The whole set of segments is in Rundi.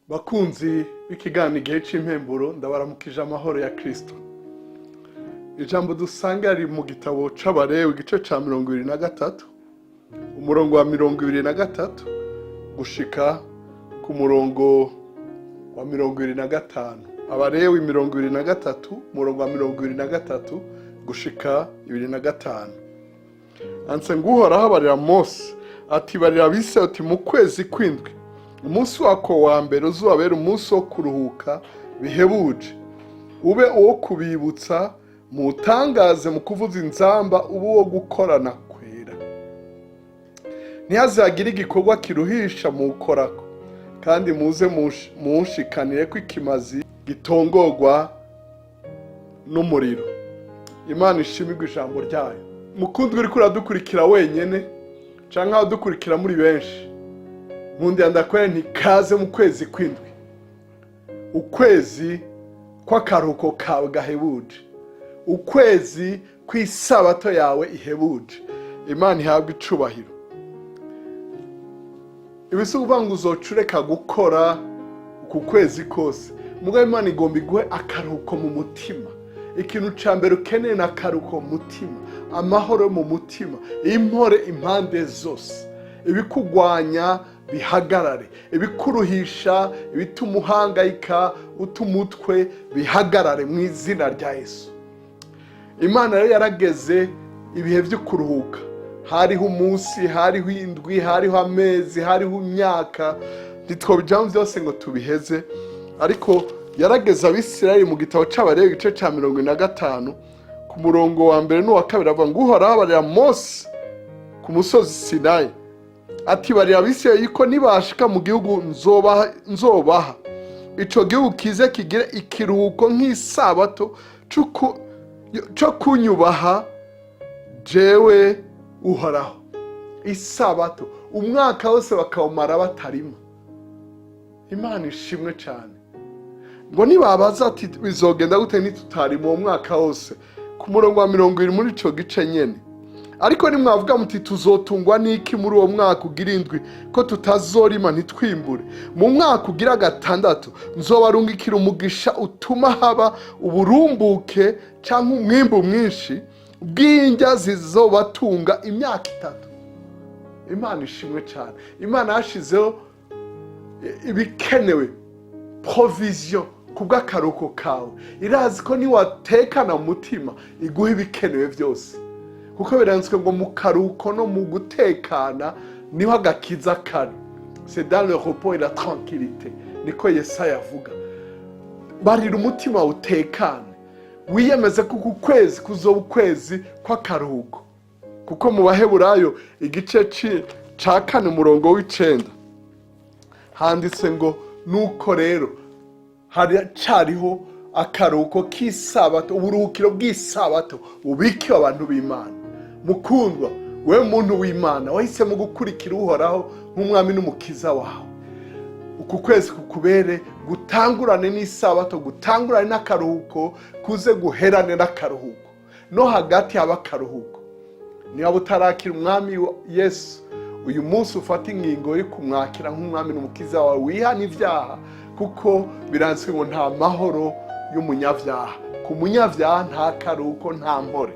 Bakunzi b'ikiganiro Igihe c'Impemburo, ndabaramukije amahoro ya Kristo. Ijambo dusanga riri mu gitabo c'Abarewe, igice ca 23, umurongo wa 23 gushika ku murongo wa 25. Abarewi 23, umurongo wa 23 gushika 25. Handitse ngo: "Uhoraho abarira Mose ati: 'Barira Abisirayeli uti: mu kwezi kw'indwi, umunsi wako wa mbere uzabera umunsi wo kuruhuka bihebuje, ube uwo kubibutsa, mutangaze mu kuvuza inzamba, ube uwo gukorana kwera. Ntihazagire igikorwa kiruhisha muwukorako, kandi muze muwushikanire ko ikimazi gitongorwa n'umuriro.'" Imana ishimirwe ijambo ryayo. Mukundwa uriko uradukurikira wenyene canke abadukurikira muri benshi, nkundira ndakwere ntikaze mu kwezi kw'indwi, ukwezi kw'akaruhuko kawe gahebuje, ukwezi kw'isabato yawe ihebuje. Imana ihabwe icubahiro. Ibi si ukuvuga ngo uzoca ureka gukora uku kwezi kose, mugabo Imana igomba iguhe akaruhuko mu mutima. Ikintu ca mbere ukeneye ni akaruhuko mu mutima, amahoro mu mutima, impore impande zose, ibikugwanya bihagarare, ibikuruhisha, ibituma uhangayika, uta umutwe, bihagarare mu izina rya Yesu. Imana rero yarageze ibihe byo kuruhuka. Hariho umunsi, hariho indwi, hariho amezi, hariho imyaka. Ntitwobijamo byose ngo tubiheze, ariko yarageze Abisirayeli mu gitabo c'Abarewi, igice ca 45, ku murongo wa mbere n'uwa kabiri, avuga ngo: "Uhoraho abarira Mose ku musozi Sinayi ati: 'Barira Abisirayeli ko nibashika mu gihugu nzobaha, ico gihugu kize kigire ikiruhuko nk'isabato co kunyubaha jewe Uhoraho.'" Isabato, umwaka wose bakawumara batarima. Imana ishimwe cyane. Ngo nibabaza ati: 'Bizogenda gute nitutarima uwo mwaka wose?' Ku murongo wa 20 muri ico gice nyene: 'Ariko nimwavuga muti: Tuzotungwa n'iki muri uwo mwaka ugira indwi, ko tutazorima ntitwimbure? Mu mwaka ugira gatandatu nzobarungikira umugisha utuma haba uburumbuke cyangwa umwimbu mwinshi bw'indya zizobatunga imyaka 3.'" Imana ishimwe cyane. Imana yashizeho ibikenewe, provision ku bw'akaruhuko kawe. Irazi ko niwatekana mu mutima iguha ibikenewe byose, kuko biranditswe ngo mu karuhuko no mu gutekana niho agakiza kari. "C'est dans le repos et la tranquillité", niko Yesaya avuga. Barira umutima utekane, wiyemeze ko uku kwezi kuzoba ukwezi kw'akaruhuko, kuko mu Baheburayo igice ca 4, umurongo w'9, handitse ngo: "Nuko rero haracariho akaruhuko k'isabato, uburuhukiro bw'isabato bubikiwe abantu b'Imana." Mukundwa, wewe muntu w'Imana wahisemo gukurikira Uhoraho nk'umwami n'umukiza wawe, uku kwezi kukubere gutangurane n'isabato, gutangurane n'akaruhuko, kuze guherane n'akaruhuko, no hagati haba akaruhuko. Niba utarakira Umwami Yesu, uyu munsi ufata ingingo yo kumwakira nk'umwami n'umukiza wawe, wihana ibyaha, kuko biranditswe ngo nta mahoro y'umunyabyaha. Ku munyabyaha nta karuhuko, nta mpore.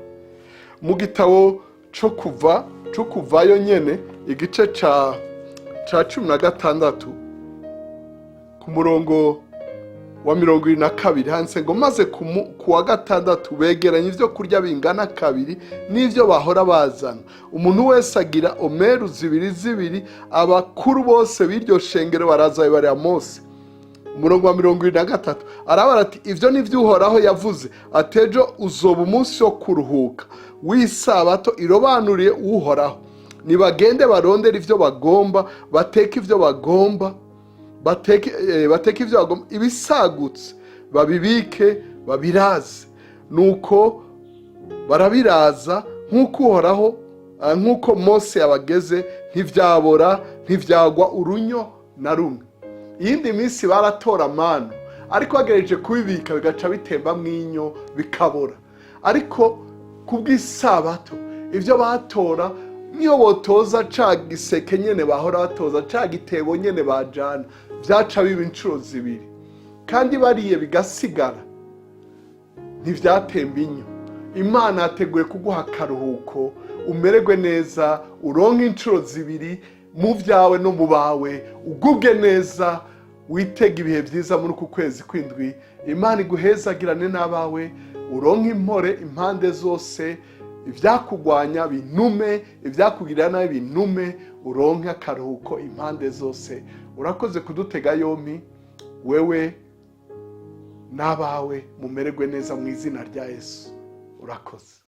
Mu gitabo cyo kuva, cyo Kuvayo nyene, igice ca 16, ku murongo wa 22, handitse ngo: "Maze ku wa gatandatu begeranya ibyo kurya bingana kabiri n'ibyo bahora bazana, umuntu wese agira omeru zibiri zibiri. Abakuru bose b'iryo shengero baraza bibarira Mose." Umurongo wa 23 arabara ati: "Ibyo ni byo Uhoraho yavuze ati: Ejo uzoba umunsi wo kuruhuka w'isabato irobanuriye Uhoraho. Nibagende barondere ibyo bagomba, bateke ibyo bagomba, bateke ibyo bagomba, ibisagutse babibike, babiraze." Nuko barabiraza nk'uko Uhoraho, nk'uko Mose yabageze, ntibyabora, ntibyagwa urunyo na rumwe. Iyindi minsi baratora amanu, ariko bagerageje kubibika bigaca bitemba mwinyo, bikabora. Ariko ku bw'isabato, ibyo batora, niyo botoza ca giseke nyene bahora batoza, ca gitebo nyene bajana. Byaca biba inshuro zibiri. Kandi bariye bigasigara, ntibyatemba inyo. Imana yateguye kuguha akaruhuko, umererwe neza, uronke inshuro zibiri mu byawe no mu bawe, ugubwe neza, witege ibihe byiza muri uku kwezi kw'indwi. Imana iguhezagirane n'abawe, uronke impore impande zose, ibyakugwanya binume, ibyakugirira nabi binume, uronke akaruhuko impande zose. Urakoze kudutega yompi, wewe n'abawe mumererwe neza mu izina rya Yesu. Urakoze.